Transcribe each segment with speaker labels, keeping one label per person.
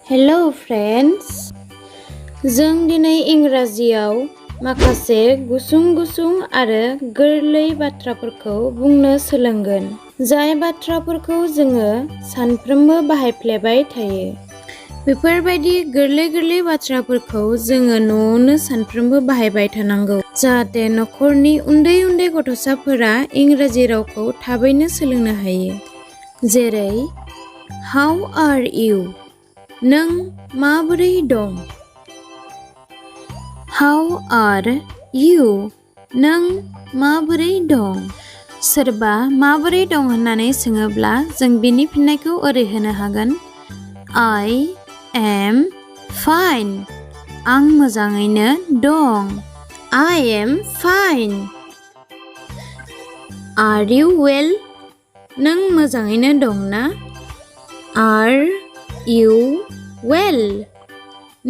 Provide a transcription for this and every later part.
Speaker 1: Hello friends! जों दिनै इंराजियाव माखासे गुसुं आरो गोरलै बाथ्राफोरखौ बुंनो सोलोंगोन। जाय बाथ्राफोरखौ जोङो सानफ्रोमबो बाहायफ्लेबाय थायो। बेफोरबायदि गोरलै बाथ्राफोरखौ जोङो न'आवनो सानफ्रोमबो बाहायबाय थानांगौ। जाहाथे नखरनि उन्दै गथ'साफोरा इंराजि रावखौ थाबैनो सोलोंनो हायो। जेरै How are you? नों माबोरै दं? How are you? नों माबोरै दं? सोरबा माबोरै दं होननानै सोङोब्ला जों बिनि फिननायखौ ओरै होनो हागोन। I am fine. आं मोजाङैनो दं. I am fine. Are you well? नों मोजाङैनो दं ना? Are you well?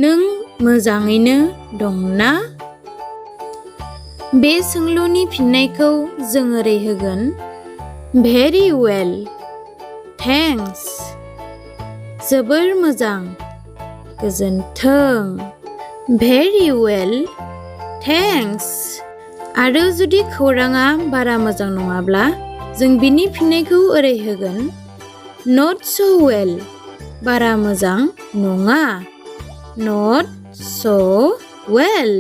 Speaker 1: नों मोजाङैनो दं ना? बे सोंलुनि फिननायखौ जों ओरै होगोन। Very well. Thanks. जोबोर मोजां. गोजोन्थों. Very well. Thanks. आरो जुदि खौराङा बारा मोजां नङाब्ला जों बिनि फिननायखौ ओरै होगोन। Not so well. बारा मोजां नङा. Not so well.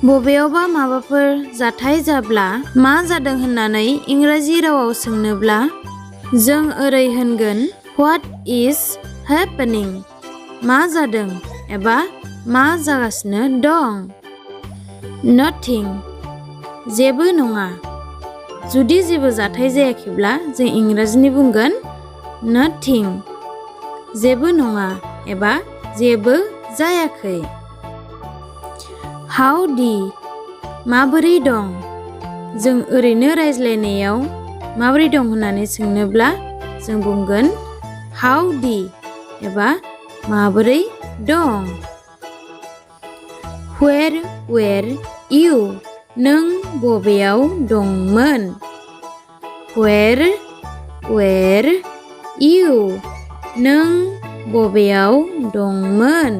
Speaker 1: बबेयावबा माबाफोर जाथाय जाब्ला मा जादों होननानै इंराजि रावाव सोंनोब्ला जों ओरै होनगोन। What is happening? मा जादों एबा मा जागासिनो दं? Nothing. जेबो नङा. जुदि जेबो जाथाय जायाखैब्ला जों इंराजिनि बुंगोन nothing. जेबो नङा एबा जेबो जायाखै. Howdy. माबोरै दं? जों ओरैनो रायज्लायनायाव माबोरै दं होननानै सोंनोब्ला जों बुंगोन howdy एबा माबोरै दं. Where were you? नों बबेयाव दंमोन? Where were you? नों बबेयाव दंमोन?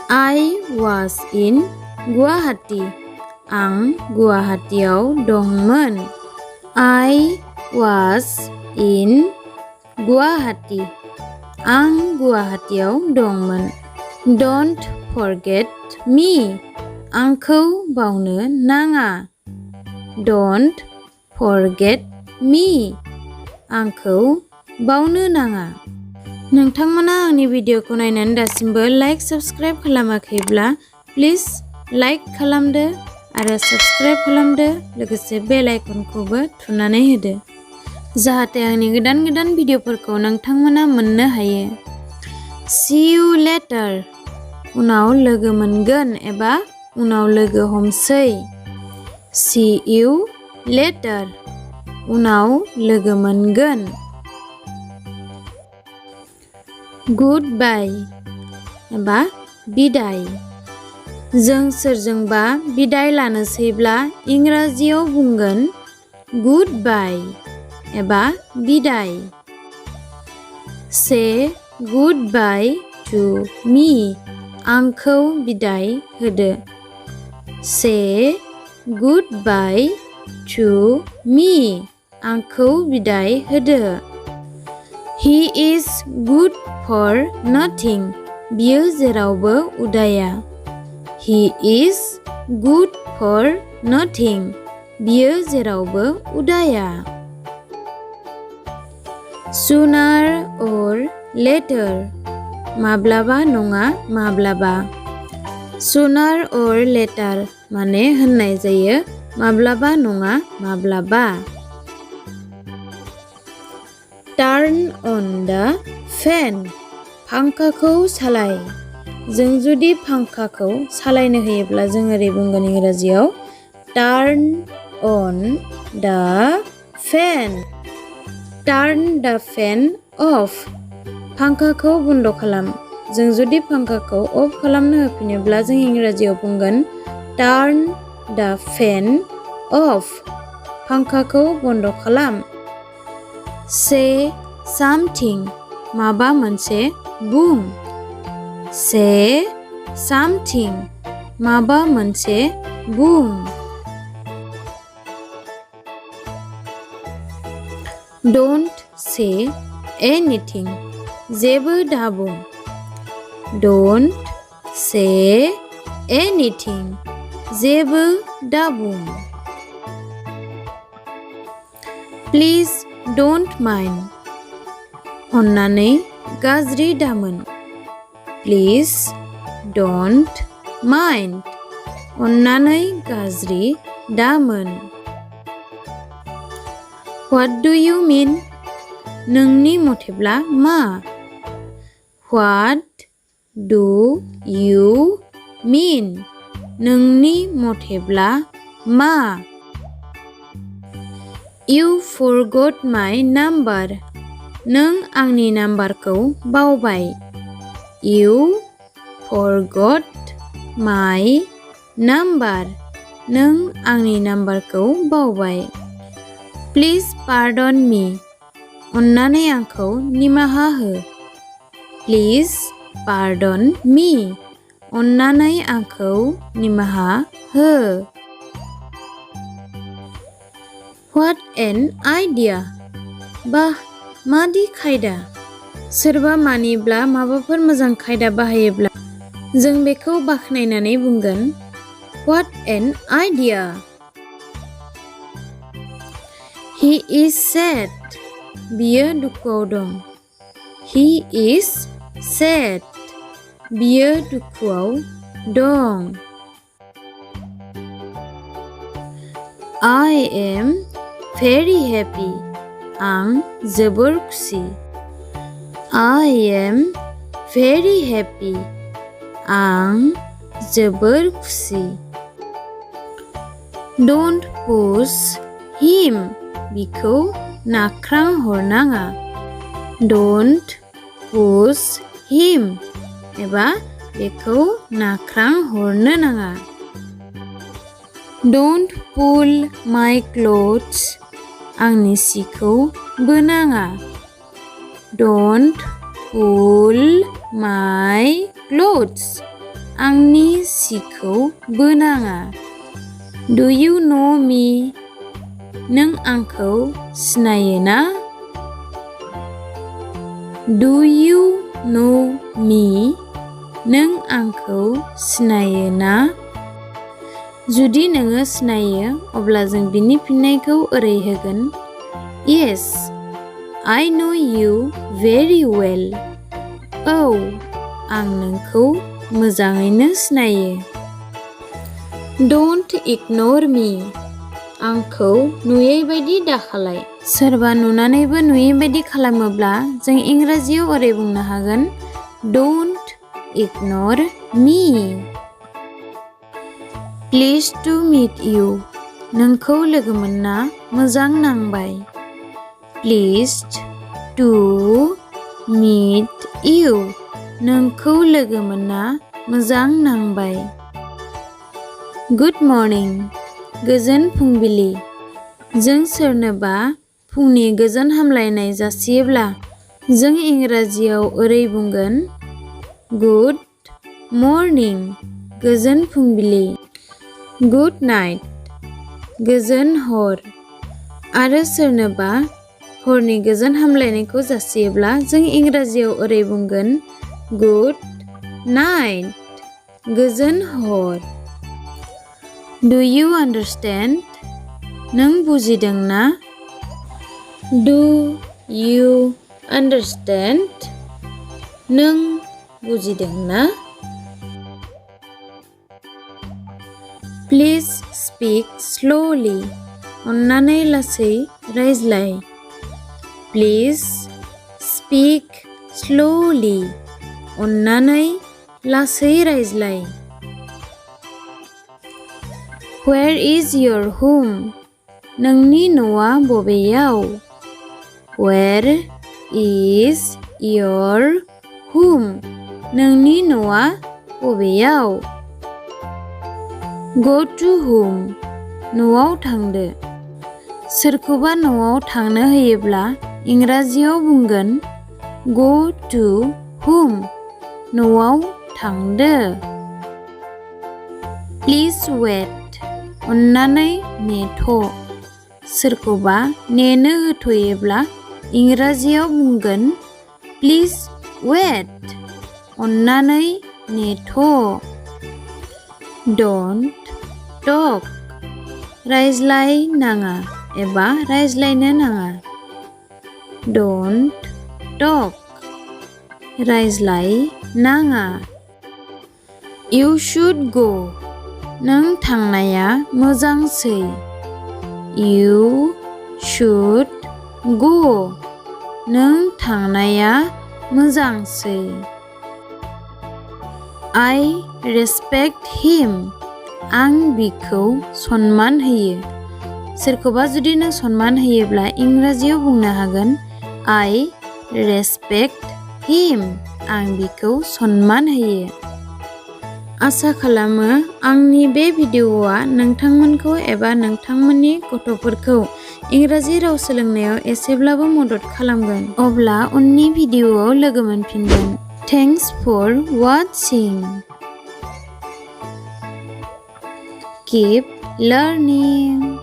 Speaker 1: I was in Guwahati. आं गुवाहाटीयाव दंमोन. I was in Guwahati. आं गुवाहाटीयाव दंमोन. Don't forget me. आंखौ बावनो नाङा. Don't forget me. आंखौ बावनो नाङा. नोंथांमोना आंनि भिडिअखौ नायनानै दासिमबो लाइक साबस्क्राइब खालामाखैब्ला प्लिज लाइक खालामदो आरो साबस्क्राइब खालामदो, लोगोसे बेल आइकनखौबो थुनानै होदो जाहाथे आंनि गोदान भिडिअफोरखौ नोंथांमोना मोननो हायो। See you later. उनाव लोगो मोनगोन एबा उनाव लोगो हमसै. See you later. उनाव लोगो मोनगोन. Goodbye एबा बिदाय. जों सोरजोंबा बिदाय लानोसैब्ला इंराजियाव बुंगोन goodbye एबा बिदाय. Say goodbye to me. आंखौ बिदाय होदो. Say goodbye to me. आंखौ बिदाय होदो. He is good for nothing. बियो जेरावबो उदाया. He is good for nothing. बियो जेरावबो उदाया. Sooner or later. माब्लाबा नङा माब्लाबा. Sooner or later माने होननाय जायो माब्लाबा नङा माब्लाबा. Turn on the fan. फांखाखौ सालाय. जों जुदि फांखाखौ सालायनो होयोब्ला जों ओरै बुंगोन इंराजियाव Turn on the fan. Turn the fan off. फांखाखौ बन्द खालाम. जों जुदि फांखाखौ अफ खालामनो होफिनोब्ला जों इंराजियाव बुंगोन Turn the fan off. फांखाखौ बन्द खालाम. Say something. माबा मोनसे बुं. Say something. माबा मोनसे बुं. Don't say anything. जेबो दाबुं. Don't say anything. जेबो दाबुं. Please don't mind. अन्नानै गाज्रि दामोन. Please don't mind. अन्नानै गाज्रि दामोन. What do you mean? नोंनि मथेब्ला मा? What do you mean? नोंनि मथेब्ला मा? You forgot my number. नों आंनि नाम्बारखौ बावबाय. You forgot my number. नों आंनि नाम्बारखौ बावबाय. Please pardon me. अन्नानै आंखौ निमाहा हो. Please pardon me. अन्नानै आंखौ निमाहा हो. What an idea. बाह, मादि खायदा. सोरबा मानिब्ला माबाफोर मोजां खायदा बाहायोब्ला जों बेखौ बाख्नायनानै बुंगोन What an idea. He is sad. बियो दुखुआव दं. He is sad. बियो दुखुआव दं. I am very happy. आं जोबोर खुसि. I am very happy. आं जोबोर खुसि. Don't push him. बिखौ नाख्रां हरनाङा. Don't push him. एबा बेखौ नाख्रां हरनो नाङा. Don't pull my clothes. आंनि सिखौ बोनाङा. Don't pull my clothes. आंनि सिखौ बोनाङा. Do you know me? नों आंखौ सिनायो ना? Do you know me? नों आंखौ सिनायो ना? जुदि नोङो सिनायो अब्ला जों बिनि फिननायखौ ओरै होगोन Yes, I know you very well. औ, आं नोंखौ मोजाङैनो सिनायो. Don't ignore me. आंखौ नुयै बायदि दाखालाय. सोरबा नुनानैबो नुयै बायदि खालामोब्ला जों इंराजियाव ओरै बुंनो हागोन Don't ignore me. Pleased to meet you. नोंखौ लोगो मोनना मोजां नांबाय. Pleased to meet you. नोंखौ लोगो मोनना मोजां नांबाय. Good morning. गोजोन फुंबिलि. जों सोरनोबा फुंनि गोजोन हामलायनाय जासियोब्ला जों इंराजियाव ओरै बुंगोन Good morning. गोजोन फुंबिलि. Good night. गोजोन हर. आरो सोरनोबा हरनि गोजोन हामलायनायखौ जासियोब्ला जों इंराजियाव ओरै बुंगोन Good night. गोजोन हर. Do you understand? नों बुजिदों ना? Do you understand? नों बुजिदों ना? Please speak slowly. अन्नानै लासै रायज्लाय. Please speak slowly. अन्नानै लासै रायज्लाय. Where is your home? नोंनि न'आ बबेयाव? Where is your home? नोंनि न'आ बबेयाव? Go to home. न'आव थांदो. सोरखौबा न'आव थांनो होयोब्ला इंराजियाव बुंगोन Go to whom? न'आव थांदो। Please wait. अन्नानै नेथ'। सोरखौबा नेनो होथ'योब्ला इंराजियाव बुंगोन Please wait. अन्नानै नेथ'। Don't talk. रायज्लाय नाङा एबा रायज्लायनो नाङा। Don't talk. रायज्लाय नाङा। You should go. नों थांनाया मोजांसै। You should go. नों थांनाया मोजांसै। I respect him. आं बिखौ सनमान होयो। सोरखौबा जुदि नों सनमान होयोब्ला इंराजियाव बुंनो हागोन I respect him. आं बिखौ सनमान होयो। आसा खालामो आंनि बे भिडिअ'आ नोंथांमोनखौ एबा नोंथांमोननि गथ'फोरखौ इंराजि राव सोलोंनायाव एसेब्लाबो मदद खालामगोन। अब्ला उननि भिडिअ'आव लोगो मोनफिनगोन। Thanks for watching. Keep learning.